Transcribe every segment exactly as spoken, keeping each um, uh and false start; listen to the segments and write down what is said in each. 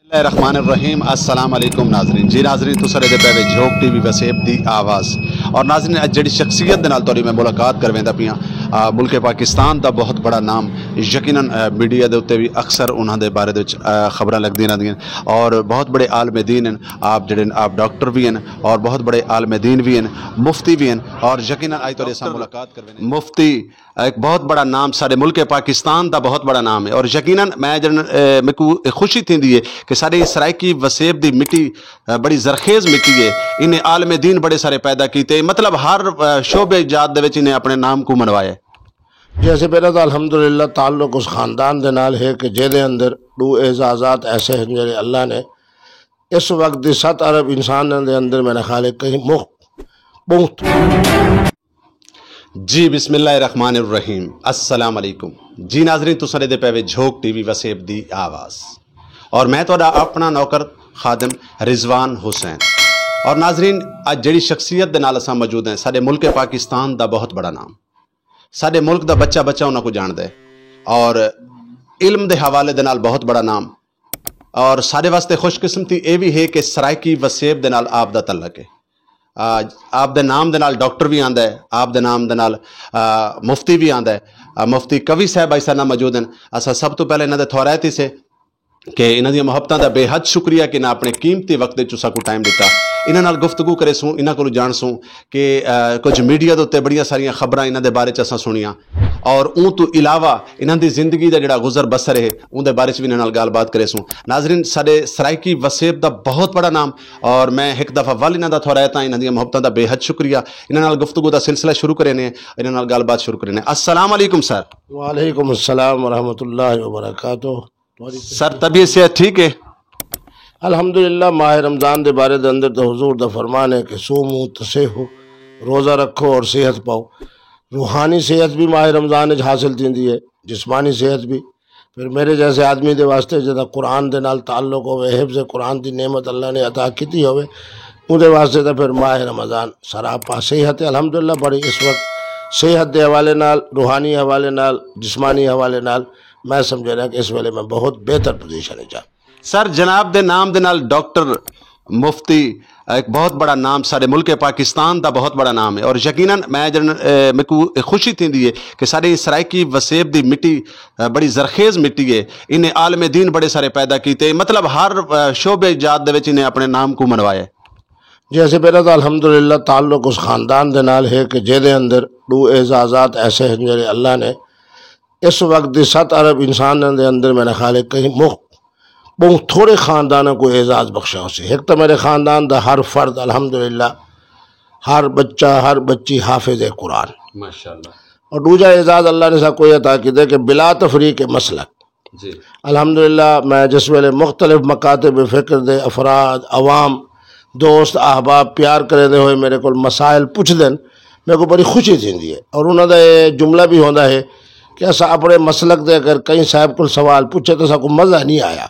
بسم اللہ الرحمن الرحیم۔ السلام علیکم ناظرین۔ جی ناظرین، تساں ݙیہدے پئے وے جھوک ٹی وی وسیب دی آواز۔ اور ناظرین، اڄ جیڑھی شخصیت دے نال تہاݙی میں ملاقات کرویندا پیاں، آ، ملک پاکستان دا بہت بڑا نام، یقیناً، آ، میڈیا دے اُتے وی اکثر انہاں دے بارے دے وچ، آ، خبراں لڳدیاں رہندیاں، اور بہت بڑے عالم دین ہن۔ آپ جیڑھے ہن، آپ ڈاکٹر وی ہن اور بہت بڑے عالم دین وی ہن، مفتی وی ہن، اور یقیناً اڄ تہاݙے ساتھ ملاقات کرویندے۔ مفتی ہک بہت بڑا نام، ساݙے ملک پاکستان دا بہت بڑا نام ہے، اور یقیناً میں جن، اے، میکوں خوشی تھیندی ہے کہ ساݙے سرائیکی وسیب دی مٹی، اے، بڑی زرخیز مٹی ہے۔ انہیں عالم دین بڑے سارے پیدا کیتے، مطلب ہر، اے، شعبے جات دے وچ انہیں اپݨے نام کوں منوایا ہے۔ جی، اسے پہلے تو الحمدللہ تعلق اس خاندان دے نال ہے کہ جے دے اندر ݙو اعزازات ایسے ہیں جڑے اللہ نے اس وقت دی ست ارب انساناں دے اندر میرا خیال ہے کہیں مخ بہت۔ جی، بسم اللہ الرحمن الرحیم۔ السلام علیکم۔ جی ناظرین، تساں ݙیہدے پئے وے جھوک ٹی وی وسیب دی آواز، اور میں تہاݙا اپݨا نوکر خادم رضوان حسین۔ اور ناظرین، اڄ جیڑھی شخصیت دے نال اساں موجود ہیں، ساݙے ملک پاکستان دا بہت بڑا نام، ساݙے ملک دا بچہ بچہ انہاں کوں ڄاݨدا ہے، اور علم دے حوالے دے نال بہت بڑا نام۔ اور ساݙے واسطے خوش قسمتی اے وی ہے کہ سرائیکی وسیب دے نال آپ دا تعلق ہے۔ آ، آپ دے نام دے نال ڈاکٹر وی آندا ہے، آپ دے نام دے نال، آ، مفتی وی آندا ہے۔ آ، مفتی قوی صاحب بھائی ساݙے نال موجود ہن۔ اساں سب توں پہلے انہاں دے تھورائت ہی سے کہ انہاں دیاں محبتاں دا بے حد شکریہ کہ انہاں اپݨے قیمتی وقت وچ اساں کوں ٹائم ݙتا۔ انہاں نال گفتگو کریسوں، انہاں کولوں ڄاݨسوں کہ، آ، کجھ میڈیا دے اُتے بڑیاں ساریاں خبراں انہاں دے بارے چ اساں سُݨیاں، اور اوں توں علاوہ انہاں دی زندگی دا جڑا گزر بسر ہے، اوں دے بارے چ وی انہاں نال ڳالھ بات کریسوں۔ ناظرین، ساݙے سرائیکی وسیب دا بہت بڑا نام، اور میں ہک دفعہ ول انہاں دا تھورائت ہاں، انہاں دیاں محبتاں دا بے حد شکریہ۔ انہاں نال گفتگو دا سلسلہ شروع کرینے، انہاں نال ڳالھ بات شروع کرینے۔ السلام علیکم سر۔ وعلیکم السلام ورحمۃ اللہ وبرکاتہ۔ سر، طبیعت صحت ٹھیک ہے؟ الحمدللہ، ماہ رمضان دے بارے دے اندر تو حضور دا فرمان ہے کہ صوموا تصحوا، روزہ رکھو اور صحت پاؤ۔ روحانی صحت بھی ماہ رمضان وچ حاصل تھیندی ہے، جسمانی صحت بھی۔ پھر میرے جیسے آدمی دے واسطے جدا قرآن دے نال تعلق ہوئے، حفظ قرآن دی نعمت اللہ نے عطا کیتی ہوئے، اون دے واسطے تو پھر ماہ رمضان سراپا صحت ہے۔ الحمدللہ، بڑی اس وقت صحت دے حوالے نال، روحانی حوالے نال، جسمانی حوالے نال میں سمجھنا کہ اس ویلے میں بہت بہتر پوزیشن وچ ہاں۔ سر، جناب دے نام دے نال ڈاکٹر، مفتی، ہک بہت بڑا نام، ساݙے ملک پاکستان دا بہت بڑا نام ہے، اور یقیناً میں جن، اے، میکوں خوشی تھیندی ہے کہ ساݙے سرائیکی وسیب دی مٹی، اے، بڑی زرخیز مٹی ہے۔ انہیں عالم دین بڑے سارے پیدا کیتے، مطلب ہر، اے، شعبے جات دے وچ انہیں اپݨے نام کوں منوایا ہے۔ جی، اسے پہلے تو الحمدللہ تعلق اس خاندان دے نال ہے کہ جے دے اندر ݙو اعزازات ایسے ہیں جڑے اللہ نے اس وقت دی ست ارب انساناں دے اندر میرا خیال ہے کہیں مخ بہت تھوڑے خانداناں کو اعزاز بخشا ہوسی۔ ایک تو میرے خاندان دا ہر فرد الحمدللہ، ہر بچہ، ہر بچی حافظ قرآن۔ ماشاءاللہ۔ اور دوجا اعزاز اللہ نے سا کوئی عطا کیتے کہ بلا تفریق مسلک۔ جی۔ الحمدللہ، میں جس ویلے مختلف مکاتب فکر دے افراد، عوام، دوست، احباب پیار کریندے ہوئے میرے کول مسائل پچھدن، میرے کو بڑی خوشی تھیندی ہے۔ اور انہاں دا یہ جملہ بھی ہوندا ہے کہ اساں اپنے مسلک دے اگر کہیں صاحب کول سوال پچھے تو ساکوں مزہ نہیں آیا۔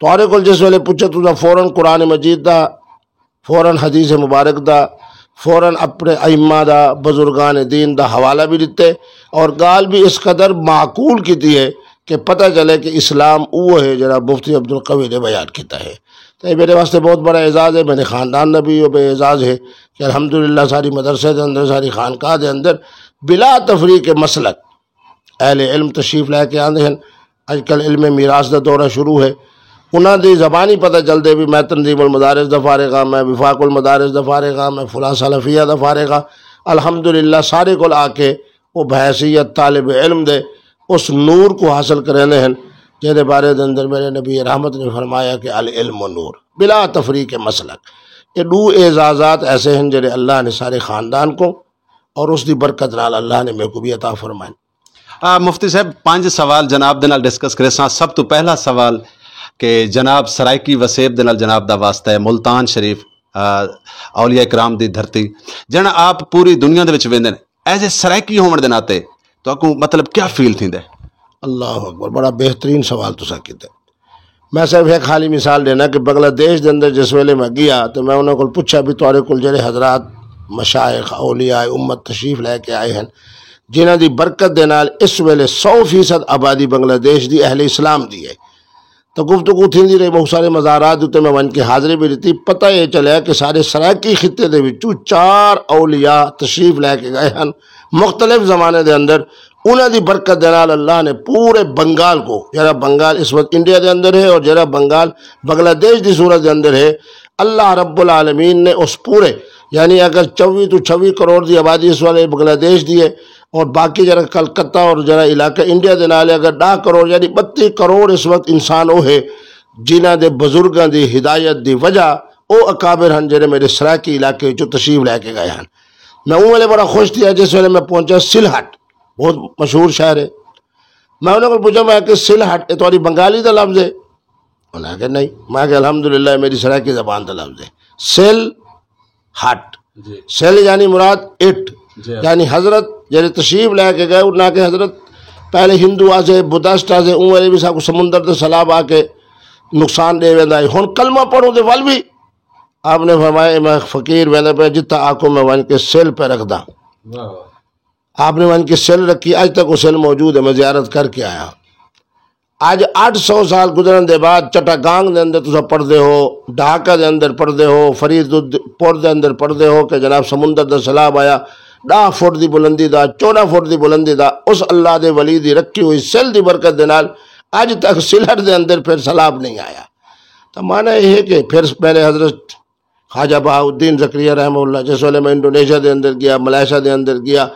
تہاݙے کول جس ویلے پچھے، تساں فوراً قرآن مجید دا، فوراً حدیث مبارک دا، فوراً اپنے ائمہ دا، بزرگان دین دا حوالہ بھی ݙتے، اور ڳالھ بھی اس قدر معقول کیتی ہے کہ پتہ چلے کہ اسلام اوہ ہے جڑا مفتی عبدالقوی نے بیان کیتا ہے۔ تو یہ میرے واسطے بہت بڑا اعزاز ہے، میرے خاندان دا بھی یہ بے اعزاز ہے کہ الحمدللہ ساری مدرسے دے اندر، ساری خانقاہ دے اندر بلا تفریق مسلک اہل علم تشریف لے کے آندے ہیں۔ اج کل علم میراث دا دورہ شروع ہے، انہاں دی زبانی پتہ چلدے بھی میں تنظیم المدارس دا فارغ ہاں، میں وفاق المدارس دا فارغ ہاں، میں فلاں سلفیہ دا فارغ ہاں۔ الحمدللہ سارے کول آ کے وہ بحیثیت طالب علم دے اس نور کو حاصل کریندے ہیں، جہدے بارے دے اندر میرے نبی رحمت نے فرمایا کہ العلم نور، بلا تفریق مسلک۔ یہ ݙو اعزازات ایسے ہیں جڑے اللہ نے سارے خاندان کو اور اس دی برکت نال اللہ نے میرے کو بھی عطا فرمائے۔ آ، مفتی صاحب، پنج سوال جناب دے نال ڈسکس کریساں۔ سب تو پہلا سوال کہ جناب سرائیکی وسیب دے نال جناب دا واسطہ ہے، ملتان شریف، آ، اولیاء کرام دی دھرتی۔ جن آپ پوری دنیا دے وچ ویندے نے، ایز اے سرائیکی ہووݨ دے ناطے تہاکوں مطلب کیا فیل تھیندا ہے؟ اللہ اکبر، بڑا بہترین سوال تساں کیتے۔ میں صرف ایک خالی مثال دینا کہ بنگلہ دیش دے اندر جس ویلے میں گیا تو میں انہاں کول پوچھا بھی تہاݙے کول جڑے حضرات مشائخ، اولیاء امت تشریف لے کے آئے ہیں، جنہاں دی برکت دے نال اس ویلے سو فیصد آبادی بنگلہ دیش دی اہل اسلام دی ہے، تو گفتگو تھیندی رہی، بہت سارے مزارات اتے میں ونج کے حاضری بھی ݙتی۔ پتہ یہ چلیا کہ سارے سرائیکی خطے دے وچوں چار اولیاء تشریف لے کے گئے ہن مختلف زمانے دے اندر۔ انہاں دی برکت دے نال اللہ نے پورے بنگال کو، جڑا بنگال اس وقت انڈیا دے اندر ہے اور جڑا بنگال بنگلہ دیش دی صورت دے اندر ہے، اللہ رب العالمین نے اس پورے، یعنی اگر چوی تو چھوی کروڑ دی آبادی اس ویلے بنگلہ دیش دی ہے، اور باقی جڑا کلکتہ اور جڑا علاقہ انڈیا دے نال ہے، اگر ݙاہ کروڑ یعنی بتی کروڑ اس وقت انسان وہ ہے جنہاں دے بزرگاں دی ہدایت دی وجہ او اکابر ہن جڑے میرے سرائیکی علاقے وچوں تشریف لے کے گئے ہن۔ میں اوں ویلے بڑا خوش تھیا جس ویلے میں پہنچا سلہٹ، بہت مشہور شہر ہے۔ میں انہاں کول پوچھا، میں کہ سلہٹ اے تہاݙی بنگالی دا لفظ ہے؟ انہاں کہ نہیں۔ میں کہ الحمدللہ میری سرائیکی زبان دا لفظ ہے۔ سل ہٹ۔ جی۔ سل یعنی مراد اٹ۔ جی۔ یعنی حضرت جڑے تشریف لے کے گئے، انہاں کے حضرت پہلے ہندو آسے، بدھسٹ آسے، اوں ویلے بھی ساکوں سمندر دے سیلاب آ کے نقصان ݙے ویندا ہے۔ ہن کلمہ پڑھوں تے ول بھی آپ نے فرمایا، "میں فقیر ویندا پیا، جتھاں آکھو میں ونج کے سل پہ رکھدا۔" واہ واہ۔ آپ نے ونج کے سل رکھی، اج تک وہ سل موجود ہے، میں زیارت کر کے آیا۔ اج اٹھ سو سال گزرن دے بعد چٹاگانگ دے اندر تساں پڑھدے ہو، ڈھاکہ دے اندر پڑھدے ہو، فرید پور دے اندر پڑھدے ہو کہ جناب سمندر دا سیلاب آیا، ݙاہ فٹ دی بلندی دا، چوݙاں فٹ دی بلندی دا، اس اللہ دے ولی دی رکھی ہوئی سل دی برکت دے نال اج تک سلہٹ دے اندر پھر سیلاب نہیں آیا۔ تو معنی یہ ہے کہ پھر میرے حضرت خواجہ بہاؤالدین زکریا رحمہ اللہ، جس ویلے میں انڈونیشیا دے اندر گیا، ملائیشیا دے اندر گیا،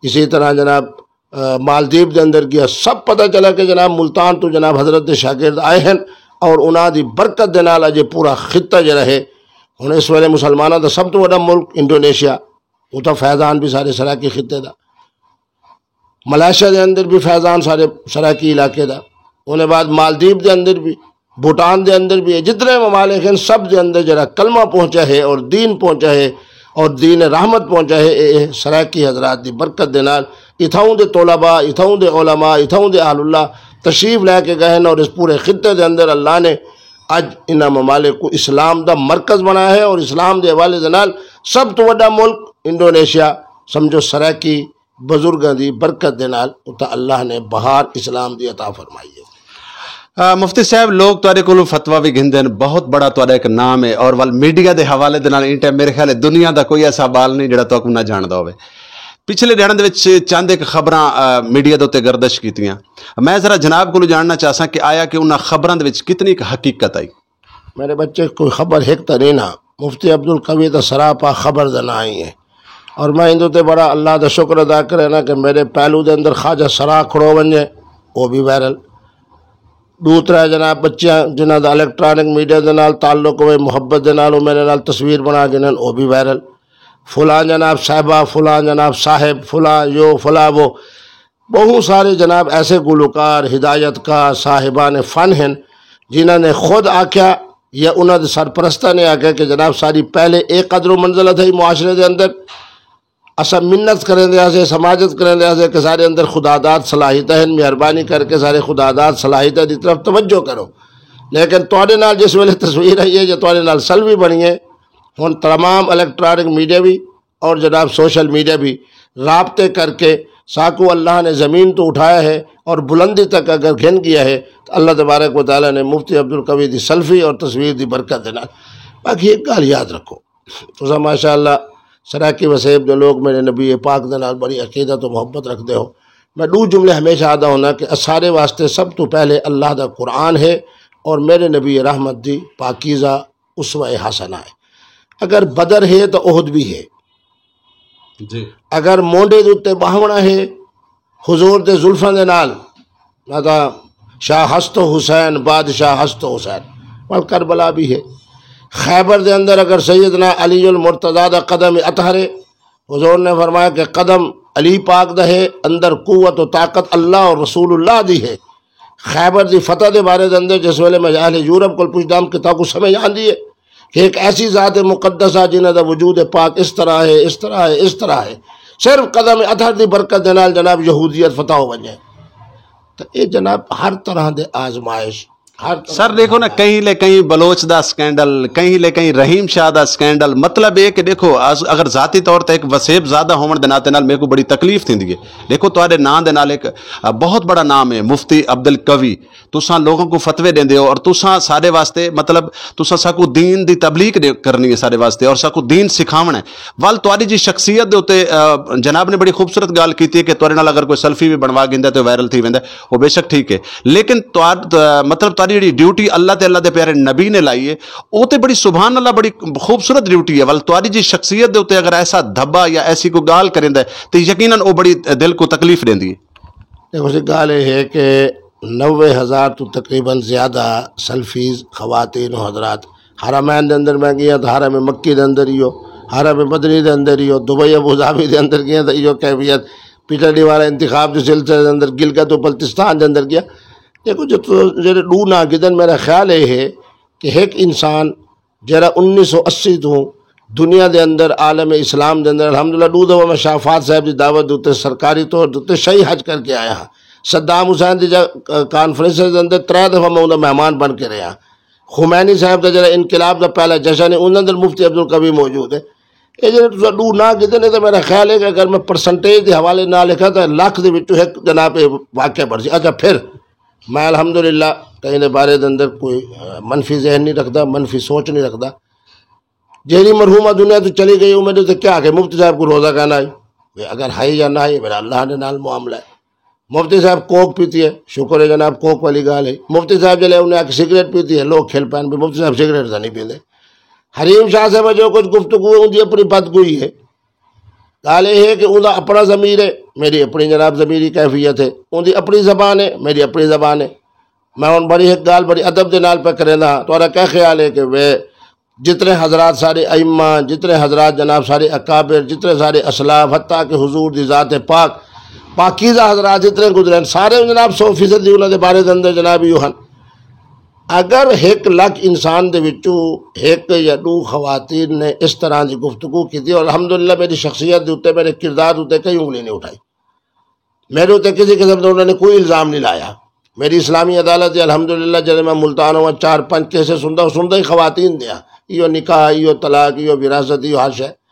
اسی طرح جناب، آ، مالدیپ دے اندر گیا، سب پتہ چلا کہ جناب ملتان تو جناب حضرت دے شاگرد آئے ہیں اور انہاں دی برکت دے نال اج یہ پورا خطہ جڑا ہے، ہن اس ویلے مسلماناں دا سب تو وڈا ملک انڈونیشیا، اتھاں فیضان بھی سارے سرائیکی خطے دا۔ ملائیشیا دے اندر بھی فیضان سارے سرائیکی علاقے دا، انہیں بعد مالدیپ دے اندر بھی، بھوٹان دے اندر بھی، جتنے ممالک ہیں سب دے اندر جڑا کلمہ پہنچا ہے اور دین پہنچا ہے اور دین رحمت پہنچا ہے، اے، اے سرائیکی حضرات دی برکت دے نال، اتھاؤں دے طلباء، اتھاؤں دے علماء، اتھاؤں دے اہل اللہ تشریف لے کے گئے ہیں اور اس پورے خطے دے اندر اللہ نے اج انہاں ممالک کو اسلام دا مرکز بنایا ہے اور اسلام دے حوالے دے نال سب تو وڈا ملک انڈونیشیا سمجھو سرائیکی بزرگاں دی برکت دے نال اتھاں اللہ نے بہار اسلام دی عطا فرمائی ہے۔ آ، مفتی صاحب، لوگ تہاݙے کولوں فتویٰ وی گھندے ہن، بہت بڑا تہاݙا ایک نام ہے، اور ول میڈیا دے حوالے دے نال ایں ٹائم میرے خیال ہے دنیا دا کوئی ایسا بال نہیں جڑا تہاکوں نہ جاݨدا ہووے۔ پچھلے ݙیہاڑاں دے وچ چند ایک خبراں، آ، میڈیا دے اُتے گردش کیتیاں۔ میں ذرا جناب کولوں جاننا چاہساں کہ آیا کہ انہاں خبراں دے وچ کتنی کُ حقیقت آئی؟ میرے بچے، کوئی خبر ہک تاں نہیں نا۔ مفتی عبدالقوی تاں سراپا خبر دا ناں ہی ہے۔ اور میں ایندے تے بڑا اللہ دا شکر ادا کرے نا کہ میرے پہلو دے اندر خواجہ سرا کھڑو ونجے، وہ بھی وائرل۔ ݙو ترے جناب بچیاں جنہاں دا الیکٹرانک میڈیا دے نال تعلق ہوئے، محبت دے نال، وہ میرے نال تصویر بنا گھنن، وہ بھی وائرل۔ فلاں جناب صاحبہ، فلاں جناب صاحب، فلاں یو، فلاں وہ۔ بہت سارے جناب ایسے گلوکار، ہدایت کار، صاحبان فن ہیں، جنہاں نے خود آکھیا یا انہاں دے سرپرستاں نے آکھیا کہ جناب ساری پہلے اے قدر و منزلت ہے معاشرے دے اندر، اساں منت کریندے ہاسے، سماجت کریندے ہاسے کہ سارے اندر خداداد صلاحیتاں ہیں، مہربانی کر کے سارے خداداد صلاحیتاں دی طرف توجہ کرو۔ لیکن تہاݙے نال جس ویلے تصویر آئی ہے یا تہاݙے نال سیلفی بݨی ہے، ہن تمام الیکٹرانک میڈیا بھی اور جناب سوشل میڈیا بھی رابطے کر کے ساکوں اللہ نے زمین تو اٹھایا ہے اور بلندی تک اگر گھن گیا ہے تو اللہ تبارک و تعالیٰ نے مفتی عبدالقوی دی سیلفی اور تصویر دی برکت دے نال۔ باقی ایک ڳالھ یاد رکھو، تساں ماشاءاللہ سرائیکی وسیب دے لوگ میرے نبی پاک دے نال بڑی عقیدت و محبت رکھدے ہو۔ میں ݙو جملے ہمیشہ آہدا ہوناں کہ اساݙے واسطے سب توں پہلے اللہ دا قرآن ہے اور میرے نبی رحمت دی پاکیزہ اسوہ حسنہ ہے۔ اگر بدر ہے تو احد بھی ہے۔ جی۔ اگر مونڈھے دے اُتے ٻاہوݨا ہے حضور دے زلفاں دے نال، نہ تاں شاہ ہست حسین، بادشاہ ہست حسین، ول کربلا بھی ہے۔ خیبر دے اندر اگر سیدنا علی المرتضیٰ دا قدم اطہر ہے، حضور نے فرمایا کہ قدم علی پاک دا ہے، اندر قوت و طاقت اللہ اور رسول اللہ دی ہے۔ خیبر دی فتح دے بارے دے اندر جس ویلے میں اہل یورپ کول پچھدا ہم کہ تہاکوں سمجھ آندی ہے کہ ایک ایسی ذات مقدسہ جنہاں دا وجود پاک اس طرح ہے، اس طرح ہے، اس طرح ہے، صرف قدم اطہر دی برکت دے نال جناب یہودیت فتح ہو ونجے۔ تو اے جناب ہر طرح دے آزمائش، ہر طرح سر، دیکھو نا، کہیں لے کہیں بلوچ دا سکینڈل، کہیں لے کہیں رحیم شاہ دا سکینڈل۔ مطلب یہ کہ دیکھو، از-، اگر ذاتی طور تے ایک وسیب زادہ ہوون دے ناطے نال میرے کو بڑی تکلیف تھیندی ہے۔ دیکھو، تہاڈے ناں دے نال ایک، آ، بہت بڑا نام ہے، مفتی عبد القوی۔ تساں لوگوں کو فتوے دیندے ہو اور تساں سارے واسطے، مطلب، تساں ساکو دین دی تبلیغ دے-، کرنی ہے سارے واسطے اور ساکو دین سکھاونا ہے۔ ول تہاڈی جی شخصیت دے اتے، آ، جناب نے بڑی خوبصورت گال کیتی ہے کہ تہاڈے نال اگر کوئی سیلفی بھی بنوا گھندا ہے تو وائرل تھی ویندا ہے، وہ بے شک ٹھیک ہے۔ لیکن تہاڈ-، آ، مطلب، تہاڈی جیڑھی ڈیوٹی اللہ تے اللہ دے پیارے نبی نے لائی ہے، او تے بڑی، سبحان اللہ، بڑی خوبصورت ڈیوٹی ہے۔ ول تہاڈی جی شخصیت دے اتے اگر ایسا دھبا یا ایسی کوئی گال کریندا ہے تے یقیناً او بڑی دل کو تکلیف دیندی ہے۔ دیکھو سی، گال یہ ہے کہ نوے ہزار تو تقریباً زیادہ سیلفیز خواتین و حضرات، حرمین دے اندر میں گیا تو حرم مکی دے اندر ہی ہو، حرم مدنی دے اندر ہی ہو، دبئی ابوظہبی دے اندر گیا تو ایہو کیفیت۔ پچھلے والا انتخاب دے سلسلے دے اندر گلگت و بلتستان دے اندر گیا۔ دیکھو، جو تو جڑے ڈو نہ گدن، میرا خیال یہ ہے کہ ایک انسان جڑا انیس سو اسی تو دنیا دے اندر، عالم اسلام دے اندر، الحمدللہ، ڈو دفعہ میں شاہ فہد صاحب دی دعوت دے اتے سرکاری طور دے اتے شاہی حج کر کے آیا ہاں۔ صدام حسین دی جا-، کانفرنس دے اندر ترے دفعہ میں انہاں دا مہمان بن کے رہیا۔ خمینی صاحب دا جڑا انقلاب دا پہلا جشن ہے، انہاں اندر مفتی عبدالقوی موجود ہے۔ یہ جڑے تساں ڈو نہ کیتے نے، تو میرا خیال ہے کہ اگر میں پرسنٹیج دے حوالے نال لکھاں تو لکھ دے وچوں ایک، جناب، یہ واقعہ بن سی۔ اچھا، پھر میں الحمدللہ کہیں دے بارے دے اندر کوئی، آ، منفی ذہن نہیں رکھدا، منفی سوچ نہیں رکھدا۔ جیڑھی مرحومہ دنیا تو چلی گئی، وہ میرے تے کیا کہ مفتی صاحب کو روزہ کہنا ہے، وہ اگر ہے یا نہ ہے، میرا اللہ دے نال معاملہ ہے۔ مفتی صاحب کوک پیتی ہے، شکر ہے جناب، کوک والی گال ہے۔ مفتی صاحب جلے انہیں آ کے سگریٹ پیتی ہے، لوگ کھل پین بھی مفتی صاحب سگریٹ تو نہیں پیندے۔ حریم شاہ صاحب جو کچھ گفتگو ہے، ان کی اپنی بدگوئی ہے۔ گال یہ ہے کہ ان کا اپنا ضمیر ہے، میری اپنی، جناب، ضمیری کیفیت ہے، ان کی اپنی زبان ہے، میری اپنی زبان ہے۔ میں ہن بڑی ایک گال بڑی ادب دے نال پہ کریندا ہاں، تہاڈا کیا خیال ہے کہ وہ جتنے حضرات سارے ائمہ، جتنے حضرات، جناب، سارے اکابر، جتنے سارے اسلاف، حتیٰ کہ حضور دی ذات پاک پاکیزہ حضرات جتنے گزرے ہیں، سارے، جناب، سو فیصد دی انہاں دے بارے دے اندر، جناب، ایہو ہن۔ اگر ایک لکھ انسان دے وچوں ایک یا ڈو خواتین نے اس طرح دی گفتگو کی تھی، اور الحمدللہ میری شخصیت دے اتے، میرے کردار دے اتے کہیں انگلی نہیں اٹھائی، میرے اتے کسی قسم دا انہاں نے کوئی الزام نہیں لایا۔ میری اسلامی عدالت ہے، الحمدللہ، جدے میں ملتان ہوا، چار پنج کیسز سندا، سندا ہی خواتین دیا، ایہو نکاح، ایہو طلاق، ایہو وراثت، ایہو ہر شے۔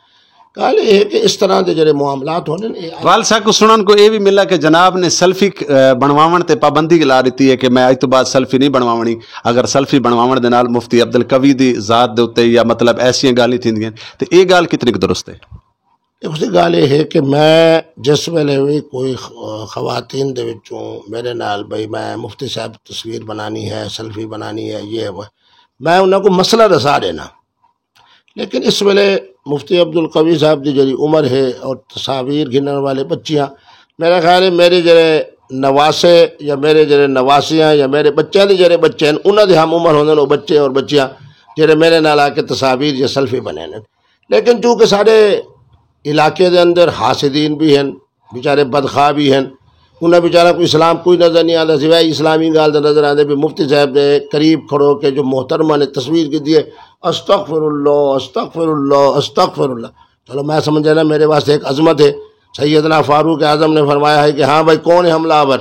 گال یہ ہے کہ اس طرح دے جڑے معاملات ہوندے نے، یہ وال ساکو سنن کو یہ بھی ملا کہ جناب نے سیلفی، آ، بنواون تے پابندی لا دیتی ہے کہ میں اج تو بعد سیلفی نہیں بنواونی۔ اگر سیلفی بنواون دے نال مفتی عبدالقوی دی ذات دے اتے یا، مطلب، ایسیاں گالیں تھیندیاں تے یہ گال کتنی کُ درست ہے؟ دیکھو سی، گال یہ ہے کہ میں جس ویلے بھی کوئی خ-، خواتین دے وچوں میرے نال بھئی میں مفتی صاحب تصویر بنانی ہے، سیلفی بنانی ہے، یہ ہے وہ، میں انہاں کو مسئلہ دسا دینا۔ لیکن اس ویلے مفتی عبدالقوی صاحب دی جڑی عمر ہے اور تصاویر گھنن والے بچیاں، میرا خیال ہے میرے جڑے نواسے یا میرے جڑے نواسیاں یا میرے بچیاں دے جڑے بچے ہیں، انہاں دے ہم عمر ہوندے نے، او بچے اور بچیاں جڑے میرے نال آ کے تصاویر یا سیلفی بنے نے۔ لیکن چونکہ سارے علاقے دے اندر حاسدین بھی ہیں، بیچارے بدخواہ بھی ہیں، انہاں بیچارہ کو اسلام کوئی نظر نہیں آتا، سوائے اسلامی گال دے نظر آتے بھی مفتی صاحب دے قریب کھڑو کے جو محترمہ نے تصویر کی دی ہے، استغفر اللہ، استغفر اللہ، استغفر اللہ۔ چلو، میں سمجھا نا، میرے واسطے ایک عظمت ہے۔ سیدنا فاروق اعظم نے فرمایا ہے کہ ہاں بھائی، کون ہے حملہ آور؟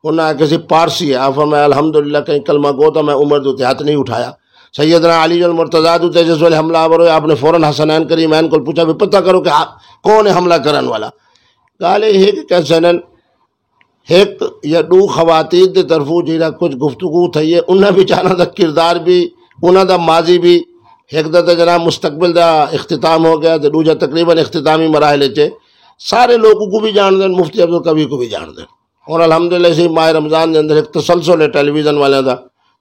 انہاں آکھیا سی پارسی ہے۔ آپ فرمایا، الحمدللہ، کہیں کلمہ گو تاں میں عمر دے اتے ہتھ نہیں اٹھایا۔ سیدنا علی المرتضیٰ دے اتے جس ویلے حملہ آور ہوئے، آپ نے فوراً حسنین کریمین کول پوچھا، بھی پتہ کرو کہ ہا-، کون ہے حملہ کرن والا۔ گال یہ ہے کہ کیسے نن ایک یا ڈو خواتین دے طرفوں جیڑا کچھ گفتگو تھئی ہے، انہاں بیچاراں دا کردار بھی، انہاں دا ماضی بھی، ایک دا تے جناب مستقبل دا اختتام ہو گیا تے ڈوجھا تقریباً اختتامی مراحل اچ ہے۔ سارے لوگوں کو بھی جان دین، مفتی عبدالقوی کو بھی جان دین۔ اور الحمدللہ اسی ماہ رمضان دے اندر ایک تسلسل ہے ٹیلی ویژن والیاں دا۔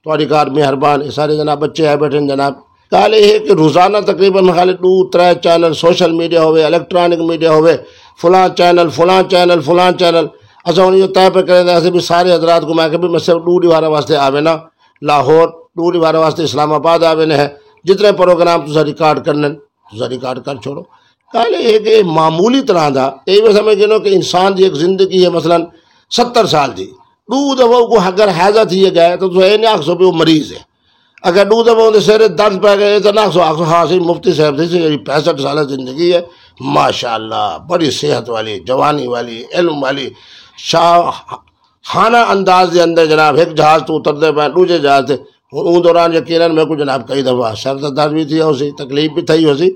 تہاڈی کار مہربان، اے سارے جناب بچے آئے بیٹھے ہیں جناب۔ گال اے ہے کہ روزانہ تقریباً خالی ڈو ترے چینل، سوشل میڈیا ہووے، الیکٹرانک میڈیا ہووے، فلاں چینل، فلاں چینل، فلاں چینل، اساں ہن ایہو طے پہ کریں دے، اساں بھی سارے حضرات کو میں کہ بھی میں صرف ڈو ڈیوارا واسطے آوے نا، لاہور، ڈو ڈیوارا واسطے اسلام آباد آوے نے ہے، جتنے پروگرام تساں ریکارڈ کرنے، تساں ریکارڈ کر چھوڑو۔ گال اے ہے کہ معمولی طرح دا، اے میں سمجھ گئے کہ انسان دی ایک زندگی ہے، مثلاً ستر سال دی، ݙو دفعہ کو اگر ہیضہ تھی ڳئے تو تساں اے نہ آکھسو بھی وہ مریض ہے۔ اگر ݙو دفعہ اوندے سر درد پے ڳئے تو نہ آکھسو، آکھسو ہاں سہی، مفتی صاحب دی سہی پینسٹھ سال زندگی ہے، ماشاءاللہ، بڑی صحت والی، جوانی والی، علم والی، شاہ ہانہ انداز دے اندر جناب ہک جہاز توں اتردے پئے ݙوجھے جہاز تے۔ ہݨ اوں دوران یقیناً میکوں جناب کئی دفعہ سر دا درد وی تھیا ہوسی، تکلیف وی تھئی ہوسی۔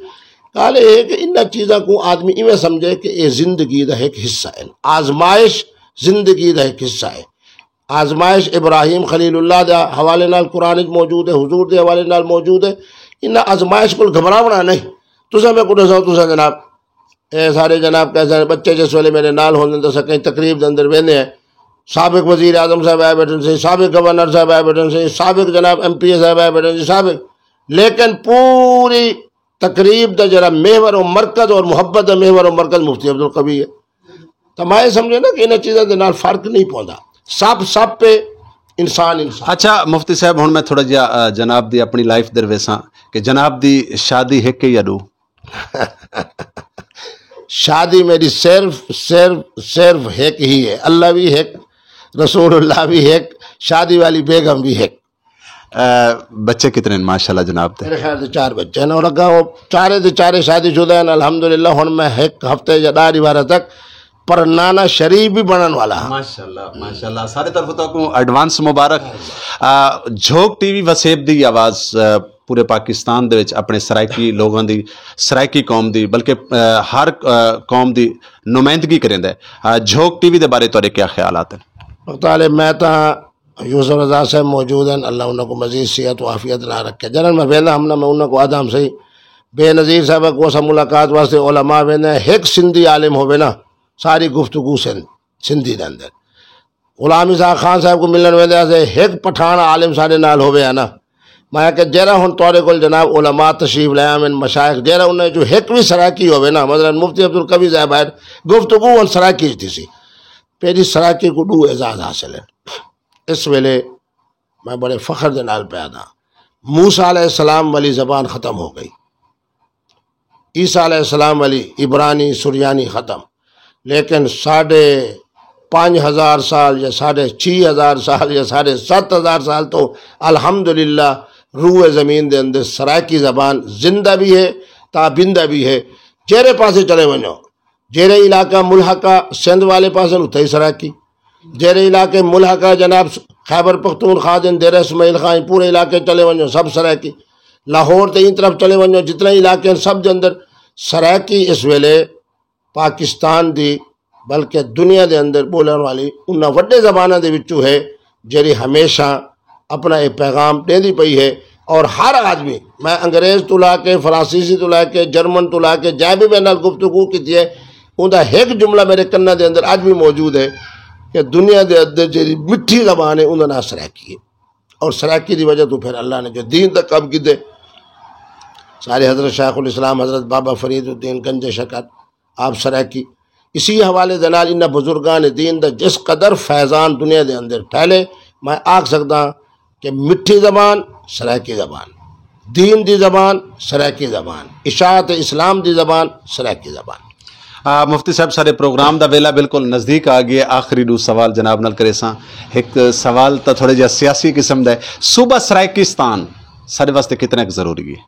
ڳالھ اے ہے کہ انہاں چیزاں کوں آدمی ایویں سمجھے کہ اے زندگی دا ہک حصہ ہے، آزمائش زندگی دا ہک حصہ ہے۔ آزمائش ابراہیم خلیل اللہ دے حوالے نال قرآن وچ موجود ہے، حضور دے حوالے نال موجود ہے۔ انہاں آزمائش کول گھبراوݨا نہیں۔ تساں میکوں ݙساؤ، تساں جناب، اے سارے جناب کہہ سن بچے جس ویلے میرے نال ہوندے تاں اساں کہیں تقریب دے اندر ویندے ہیں، سابق وزیر اعظم صاحب آئے بیٹھے سن، سابق گورنر صاحب آئے بیٹھے سن، سابق جناب ایم پی اے صاحب آئے بیٹھے سن، سابق، لیکن پوری تقریب دا جڑا محور و مرکز اور محبت دا محور و مرکز مفتی عبدالقوی ہے۔ تو میں یہ سمجھے نا کہ انہاں چیزاں دے نال فرق نہیں پوندا۔ سب سب پہ، انسان انسان۔ اچھا مفتی صاحب، ہن میں تھوڑا جہا، آ، جناب دی اپنی لائف در ویساں کہ جناب دی شادی ہک ہے یا ݙو؟ شادی میری صرف صرف صرف ہک ہی ہے، اللہ بھی ہک، رسول اللہ بھی ہک، شادی والی بیگم بھی ہک۔ آ، بچے کتنے ہیں ماشاءاللہ جناب دے؟ میرے خیال سے چار بچے ہیں، اور اگاں وہ چارے دے چارے شادی شدہ ہیں الحمدللہ۔ ہن میں ہک ہفتے یا ݙاہ ݙیہاڑے تک پرنانا شریف بھی بݨݨ والا ہاں۔ ماشاءاللہ، ماشاءاللہ، سارے طرف تہاکوں ایڈوانس مبارک۔ آ، جھوک ٹی وی وسیب دی آواز، آ، پورے پاکستان دے وچ اپݨے سرائیکی لوگاں دی، سرائیکی قوم دی، بلکہ، آ، ہر، آ، قوم دی نمائندگی کریندا ہے۔ آ، جھوک ٹی وی دے بارے تہاݙے کیا خیالات ہیں؟ مختار، میں تاں یوسف رضا صاحب موجود ہیں، اللہ انہاں کو مزید صحت و عافیت نہ رکھے۔ جنہاں میں ویندا ہم نا، میں انہاں کو آدھا ہم صحیح، بے نظیر صاحب کو اساں ملاقات واسطے علماء ویندے ہیں، ہک سندھی عالم ہووے نا، ساری گفتگو سندھ، سندھی دے اندر۔ غلام اسحاق خان صاحب کو ملن ویندے ہاسے، ہک پٹھان عالم ساݙے نال ہووے ہے نا۔ میں کہ جیڑھا ہن تہاݙے کول جناب علماء تشریف لے آون، مشائخ، جیڑھا انہاں جو ہک وی سرائیکی ہووے نا، مثلاً مفتی عبدالقوی صاحب آئے، گفتگو ہن سرائیکی وچ تھیسی۔ میری سرائیکی کو ݙو اعزاز حاصل ہے۔ اس ویلے میں بڑے فخر دے نال پیا دا، موسیٰ علیہ السلام والی زبان ختم ہو گئی، عیسیٰ علیہ السلام والی عبرانی سریانی ختم، لیکن ساڑھے پنج ہزار سال یا ساڑھے چھ ہزار سال یا ساڑھے ست ہزار سال تو الحمدللہ روئے زمین دے اندر سرائیکی زبان زندہ بھی ہے، تابندہ بھی ہے۔ جیڑھے پاسے چلے ونڄو، جیڑھے علاقہ ملحقہ سندھ والے پاسے اتھے ہی سرائیکی، جیڑھے علاقے ملحقہ جناب خیبر پختونخوا دے، دیرہ اسماعیل خان، پورے علاقے چلے ونڄو سب سرائیکی، لاہور تے ایں طرف چلے ونڄو جتنے علاقے ہیں سب دے اندر سرائیکی اس ویلے پاکستان دی بلکہ دنیا دے اندر ٻولݨ والی انہاں وݙے زباناں دے وچوں ہے، جیڑھی ہمیشہ اپݨا اے پیغام ݙیندی پئی ہے۔ اور ہر آدمی، میں انگریز توں لا کے، فرانسیسی توں لا کے، جرمن توں لا کے، جئیں بھی میرے نال گفتگو کیتی ہے، اوندا ہک جملہ میرے کناں دے اندر اڄ بھی موجود ہے کہ دنیا دے اندر جیڑھی مٹھی زبان ہے، اوندا ناں سرائیکی ہے۔ اور سرائیکی دی وجہ توں پھر اللہ نے جو دین دا کم کیتے، ساݙے حضرت شیخ الاسلام حضرت بابا فرید الدین گنج شکر آپ سرائیکی۔ اسی حوالے دے نال انہاں بزرگان دین دا جس قدر فیضان دنیا دے اندر پھیلے، میں آکھ سڳداں کہ مٹھی زبان سرائیکی زبان، دین دی زبان سرائیکی زبان، اشاعت اسلام دی زبان سرائیکی زبان۔ آ، مفتی صاحب، ساݙے پروگرام دا ویلا بالکل نزدیک آ ڳیا ہے۔ آخری ݙو سوال جناب نال کریساں۔ ہک سوال تاں تھوڑے جہا سیاسی قسم دا ہے، صوبہ سرائیکستان ساݙے واسطے کتنا کُ ضروری ہے؟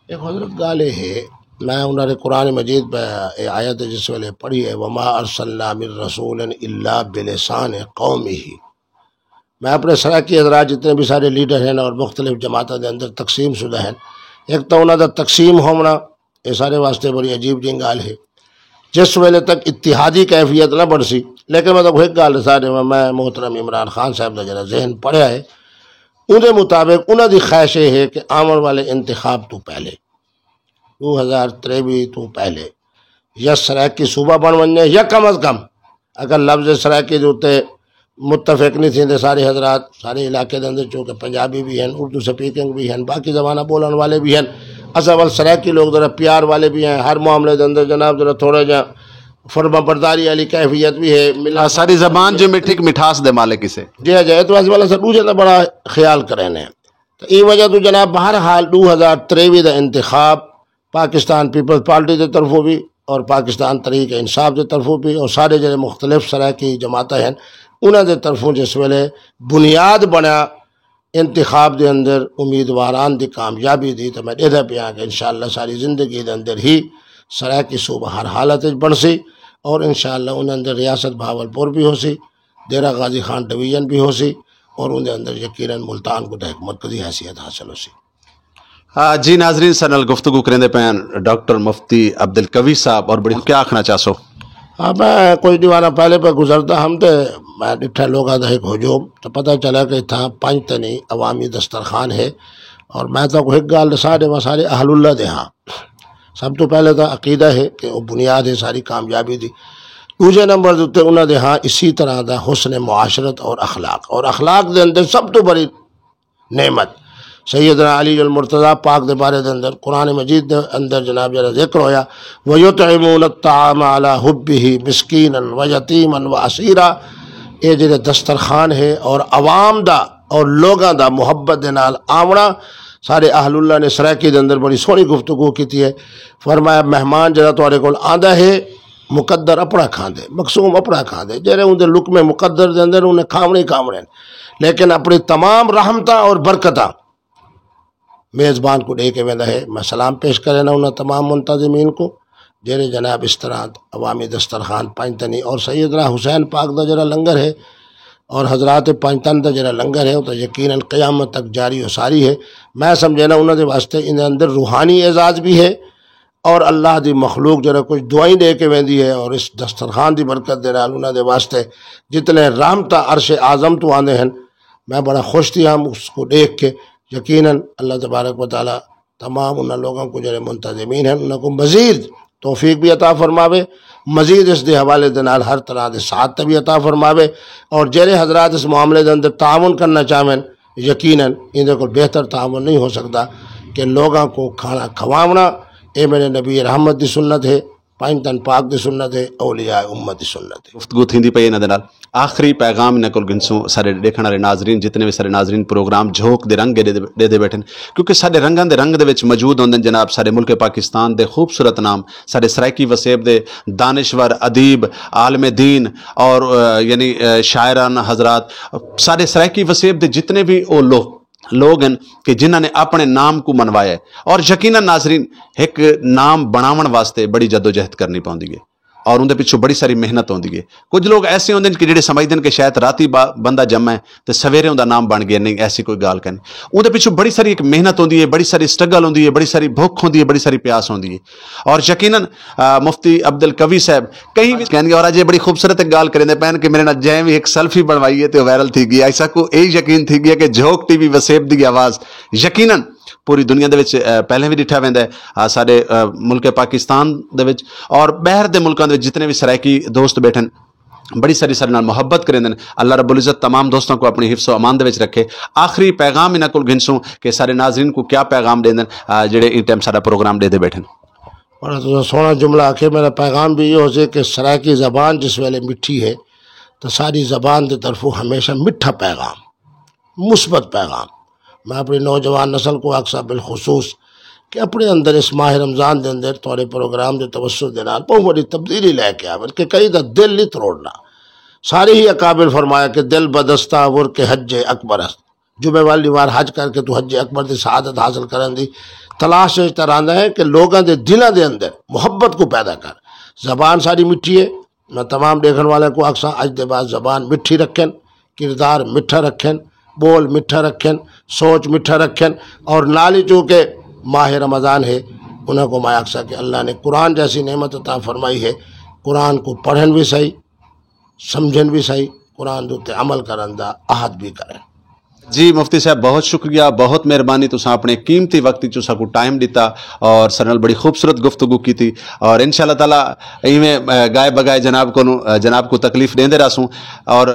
ایک حضرت ڳالھ اے ہے، میں انہاں نے قرآن مجید پہ اے آیت جس ویلے پڑھی ہے، وما ارسلنا من رسول الا بلسان قومہ۔ میں اپݨے سرائیکی حضرات جتنے بھی سارے لیڈر ہیں اور مختلف جماعتوں دے اندر تقسیم شدہ ہیں، ایک تو انہاں دا تقسیم ہووݨا، اے سارے واسطے بڑی عجیب جئی ڳالھ ہے۔ جس ویلے تک اتحادی کیفیت نہ بݨسی، لیکن میں تہاکوں ہک ڳالھ ݙسا ݙیواں، میں محترم عمران خان صاحب دا جڑا ذہن پڑھیا ہے، اوندے مطابق انہاں دی خواہش اے ہے کہ آوݨ والے انتخاب توں پہلے، ݙو ہزار تریوی توں پہلے یا سرائیکی صوبہ بݨ ونڄے، یا کم از کم اگر لفظ سرائیکی دے اتے متفق نہیں تھیندے سارے حضرات، سارے علاقے دے اندر، چونکہ پنجابی بھی ہیں، اردو سپیکنگ بھی ہیں، باقی زباناں ٻولݨ والے بھی ہیں۔ اساں ول سرائیکی لوگ ذرا پیار والے بھی ہیں، ہر معاملے دے اندر جناب ذرا تھوڑا جہا فرما برداری والی کیفیت بھی ہے۔ ملا آ، ساری زبان جو مٹھی مٹھاس دے مالک اسے۔ جی ہاں، جی، تو اس والا سے ݙوجھے دا بڑا خیال کریں نے۔ تو ایں وجہ تو جناب بہرحال ݙو ہزار تریوی دا انتخاب پاکستان پیپلز پارٹی دے طرفوں بھی اور پاکستان تحریک انصاف دے طرفوں بھی اور سارے جڑے مختلف سرائیکی جماعتیں ہیں، انہاں دے طرفوں جس ویلے بنیاد بݨیا انتخاب دے اندر امیدواران دی کامیابی دی، تو میں ݙیہدا پیاں کہ انشاءاللہ ساری زندگی دے اندر ہی سرائیکی صوبہ ہر حالت وچ بݨسی اور انشاءاللہ انہاں دے ریاست بہاولپور بھی ہوسی۔ دیرہ غازی خان ڈویژن بھی ہوسی، اور اون دے اندر یقیناً ملتان کو تاں ہک مرکزی حیثیت حاصل ہوسی۔ آ، جی ناظرین، ساݙے نال گفتگو کریندے پئے ہن ڈاکٹر مفتی عبدالقوی صاحب، اور بڑی کیا آکھݨا چاہسو؟ ہاں، میں کچھ ݙینہہ پہلے پہ گزردا ہم تے میں ݙٹھا لوگاں دا ہک ہجوم، تو پتہ چلا کہ اتھاں پنج تنی عوامی دسترخوان ہے۔ اور میں تہاکوں ہک ڳالھ ݙسا ݙیواں، سارے اہل اللہ دے ہاں سب توں پہلے تاں عقیدہ ہے کہ وہ بنیاد ہے ساری کامیابی دی۔ ݙوجھے نمبر دے اتے انہاں دے ہاں اسی طرح دا حسن معاشرت اور اخلاق، اور اخلاق دے اندر سب توں بڑی نعمت سیدنا علی المرتضی پاک دے بارے دے اندر قرآن مجید دے اندر جناب جڑا ذکر ہویا، وَيُطْعِمُونَ الطَّعَامَ عَلَىٰ حُبِّهِ مِسْكِينًا وَيَتِيمًا وَأَسِيرًا۔ اے جڑے دسترخوان ہے اور عوام دا اور لوگاں دا محبت دے نال آوݨا۔ سارے اہل اللہ نے سرائیکی دے اندر بڑی سوہݨی گفتگو کیتی ہے۔ فرمایا، مہمان جڑا تہاݙے کول آندا ہے، مقدر اپݨا کھاندے، مقسوم اپݨا کھاندے، جیڑھے اوندے لقمے مقدر دے اندر انہیں کھاوݨے ہی کھاوݨے ہن، لیکن اپݨی تمام رحمتاں اور برکتاں میزبان کوں ݙے کے ویندا ہے۔ میں سلام پیش کرینداں انہاں تمام منتظمین کوں، جیڑھے جناب اس طرح عوامی دسترخوان پنج تنی اور سیدنا حسین پاک دا جڑا لنگر ہے اور حضرات پنج تن دا جڑا لنگر ہے، وہ تو یقیناً قیامت تک جاری و ساری ہے۔ میں سمجھینداں انہاں دے واسطے ان دے اندر روحانی اعزاز بھی ہے، اور اللہ دی مخلوق جڑا کچھ دعائیں ݙے کے ویندی ہے، اور اس دسترخوان دی برکت دے نال انہاں دے واسطے جتنے رحمتاں عرش اعظم تو آندے ہن، میں بڑا خوش تھی ہم اس کو ݙیکھ کے۔ یقیناً اللہ تبارک و تعالیٰ تمام انہاں لوگاں کو جڑے منتظمین ہیں، انہاں کو مزید توفیق بھی عطا فرماوے، مزید اس دے حوالے دے نال ہر طرح دے ساتھ بھی عطا فرماوے، اور جڑے حضرات اس معاملے دے اندر تعاون کرنا چاہون، یقیناً ایندے کول بہتر تعاون نہیں ہو سکدا کہ لوگاں کو کھانا کھواوݨا۔ اے میرے نبی رحمت دی سنت ہے، پنج تن پاک دی سنت ہے، اولیاء امت دی سنت ہے۔ گفتگو تھیندی پئی انہاں دے نال۔ آخری پیغام انہاں کول گھنسوں، سارے ݙیکھݨ والے ناظرین، جتنے وی سارے ناظرین پروگرام جھوک دے رنگ ݙیہدے ݙیہدے ٻیٹھن، کیونکہ ساݙے رنگاں دے رنگ دے وچ موجود ہوندن جناب ساݙے ملک پاکستان دے خوبصورت نام، ساݙے سرائیکی وسیب دے دانشور، ادیب، عالم دین اور، آ، یعنی، آ، شاعران حضرات، ساݙے سرائیکی وسیب دے جتنے وی او لوگ لوگ ہن کہ جنہاں نے اپݨے نام کوں منوایا ہے۔ اور یقیناً ناظرین، ہک نام بݨاوݨ واسطے بڑی جدوجہد کرݨی پوندی ہے اور اوندے پچھوں بڑی ساری محنت ہوندی ہے۔ کجھ لوگ ایسے ہوندے ہن کہ جڑے سمجھدے ہن کہ شاید راتی با-، بندہ ڄمے تے سویرے اوندا نام بݨ ڳیا، نہیں، ایسی کوئی ڳالھ کائنی۔ اوندے پچھوں بڑی ساری ہک محنت ہوندی ہے، بڑی ساری سٹرگل ہوندی ہے، بڑی ساری بھکھ ہوندی ہے، بڑی ساری پیاس ہوندی ہے۔ اور یقیناً، آ، مفتی عبدالقوی صاحب کہیں وی کہندے، اور اڄ اے بڑی خوبصورت ہک ڳالھ کریندے پئے ہن کہ میرے نال جئیں وی ہک سیلفی بݨوائی ہے تے او وائرل تھی ڳئی۔ اڄ ساکوں اے یقین تھی ڳیا کہ جھوک ٹی وی وسیب دی آواز یقیناً پوری دنیا دے وچ، آ، پہلے وی ݙٹھا ویندا ہے، آ، ساݙے، آ، ملک پاکستان دے وچ اور ٻاہر دے ملکاں دے وچ جتنے وی سرائیکی دوست ٻیٹھن، بڑی ساری ساݙے نال محبت کریندن۔ اللہ رب العزت تمام دوستاں کوں اپݨی حفظ و امان دے وچ رکھے۔ آخری پیغام انہاں کول گھنسوں کہ ساݙے ناظرین کوں کیا پیغام ݙیندن، آ، جڑے ایں ٹائم ساݙا پروگرام ݙیہدے ٻیٹھن۔ بڑا تساں سوہݨا جملہ آکھے، میرا پیغام بھی ایہو ہوسی کہ سرائیکی زبان جس ویلے مٹھی ہے تو ساری زبان دی طرفوں ہمیشہ مٹھا پیغام، مثبت پیغام۔ میں اپݨی نوجوان نسل کو آکھساں بالخصوص کہ اپݨے اندر اس ماہ رمضان دے اندر تہاݙے پروگرام دے توسط دے نال بہت وݙی تبدیلی لے کے آون کہ کہیں دا دل نہیں تروڑنا۔ سارے ہی اکابر فرمایا کہ دل بدستہ ور کے حج اکبر است۔ جمعے والی وار حج کر کے تو حج اکبر دی سعادت حاصل کرݨ دی تلاش وچ تاں رہندا ہے کہ لوگاں دے دلاں دے اندر محبت کو پیدا کر۔ زبان ساری مٹھی ہے، میں تمام ݙیکھݨ والے کو آکھساں اڄ دے بعد زبان مٹھی رکھن، کردار مٹھا رکھن، ٻول مٹھا رکھن، سوچ مٹھا رکھن، اور نال ہی چونکہ ماہ رمضان ہے، انہاں کو میں آکھساں کہ اللہ نے قرآن جیسی نعمت عطا فرمائی ہے، قرآن کو پڑھن بھی صحیح، سمجھن بھی صحیح، قرآن دے اتے عمل کرݨ دا عہد بھی کرن۔ جی مفتی صاحب، بہت شکریہ، بہت مہربانی، تساں اپݨے قیمتی وقت وچوں ساکوں ٹائم ݙتا اور ساݙے نال بڑی خوبصورت گفتگو کیتی، اور ان شاء اللہ تعالیٰ ایویں، آ، گائے بگائے جناب کوں، آ، جناب کوں تکلیف ݙیندے رہسوں۔ اور